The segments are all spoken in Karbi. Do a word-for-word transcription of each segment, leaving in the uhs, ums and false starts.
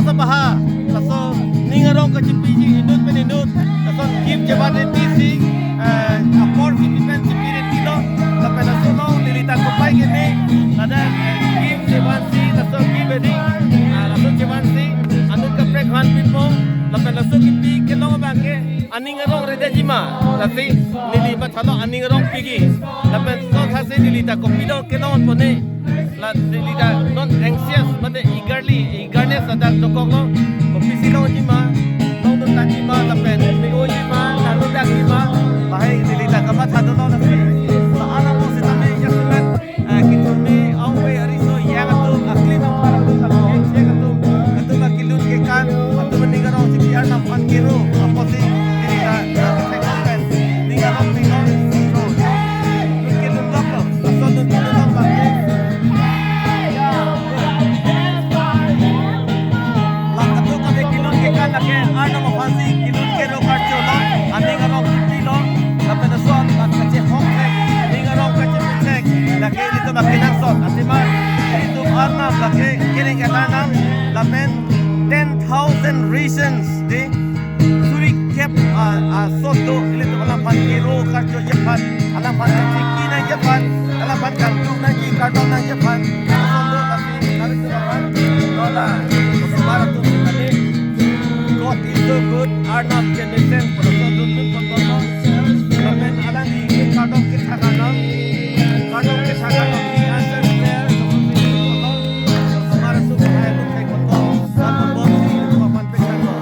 Sabha, laso ning arong kachepiji inut pen inut, laso gift chevan reti si, eh, apor kipi pen chepi reti lo, lapen laso along neli ta kopai keme, ladak, eh, gift chevan si, laso gift edi, ah, laso chevan si, anut kaprek aphan pinpo, lapen laso kipi kelong abang ke, aning arong redetji ma, lasi neli mathalo aning arong piji, lapen laso thasi neli ta kopilo kelong pone, la neli ta non anxious mate eagerly, eagerness ladak dokoklo, kopisi longji ma, longdun tangji ma, lapen me-oji ma, lalu dakji ma, lahai neli ta kamatha dolo lasi. La alam mo sitame jasemet, eh, kithurmi, aung-e, ariso, yang atum, akli nang para atum, lapen chek atum, atum akilun kekan, atum aning arong chepi Arnam aphan kero, apotsi neli ta, eh, ning arong ning arong, kelun doklo. Laso dun dun dun bang ke. La kadokave kilun kekan lake Arnam aphansi kilun kero karcho lo, aning arong chepilo, lapen lason la kachehok thek, ning arong kachepethek, lake ilitum akenangsot, athema ilitum Arnam lake kereng ke Arnam, lapen ten thousand reasons, dei. Suri kep, ah, ah, sot do, ilitum alam aphan kero karchoji aphan, alam aphan kachiki nangji aphan, alam aphan kangduk nangji, kardom nangji aphan, sot do, lasi, lasi alam aphan, nola, osomar atum kali, God is so good, Arnam kemesen, pu laso dun dun pon pon lo, lapen alangli kardom kethak Arnam, kardom kethak Arnam, he answers prayer, osomar atum hai atum hai pon pon, lapen bonsi, ilitum aphan pekhan lo.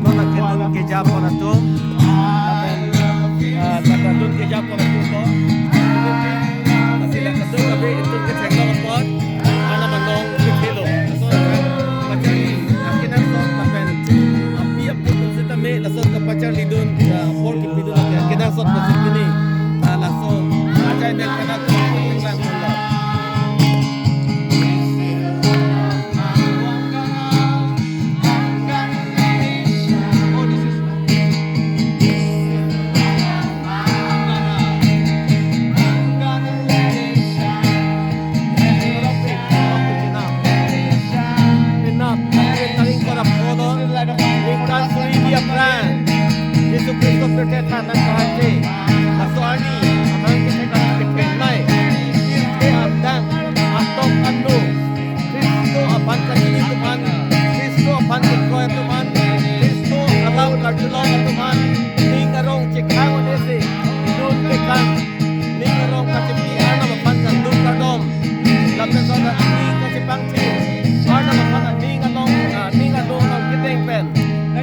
Non akedun kejapon atum. Lapen, ah, kedun kejapon atum ko. Lasi la kedun kave itum ketheklong apot, Arnam along kethelo. So, pacharli, akenangsot lapen api api atum sitame laso kapacharlidun, ah, apor kipidun akenangsot pasitini. Ah, laso, ajai mek kana ko, lang lang. Enough. Ningkan suri dia pran. Jisu Kristo pirthe than nangkehai ke. Laso arni, amang kethek kepeng nai. Pirthe adang, atok anu. Kristo aphan kachini atum aphan, Kristo aphan kekroi atum aphan, Kristo alam karjulong atum aphan, ning arong chekhang un-esi, dun kekan, ning arong kachepi Arnam aphan kangduk kardom, lapen son aning kachepangthir, Arnam aphan aning along, ah, ning along along kedeng pen,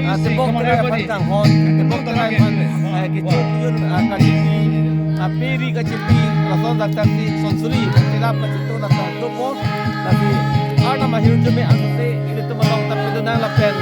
ah, tebok terai aphan kanghon, tebok terai aphan, eh, kechok yun, ah, kachepi, ah, peri kachepi, lason dak dak si son suri, kacherap kachetu, lapen dopo, lasi Arnam ahirjume angse, ilitum along ta pedunang lapen,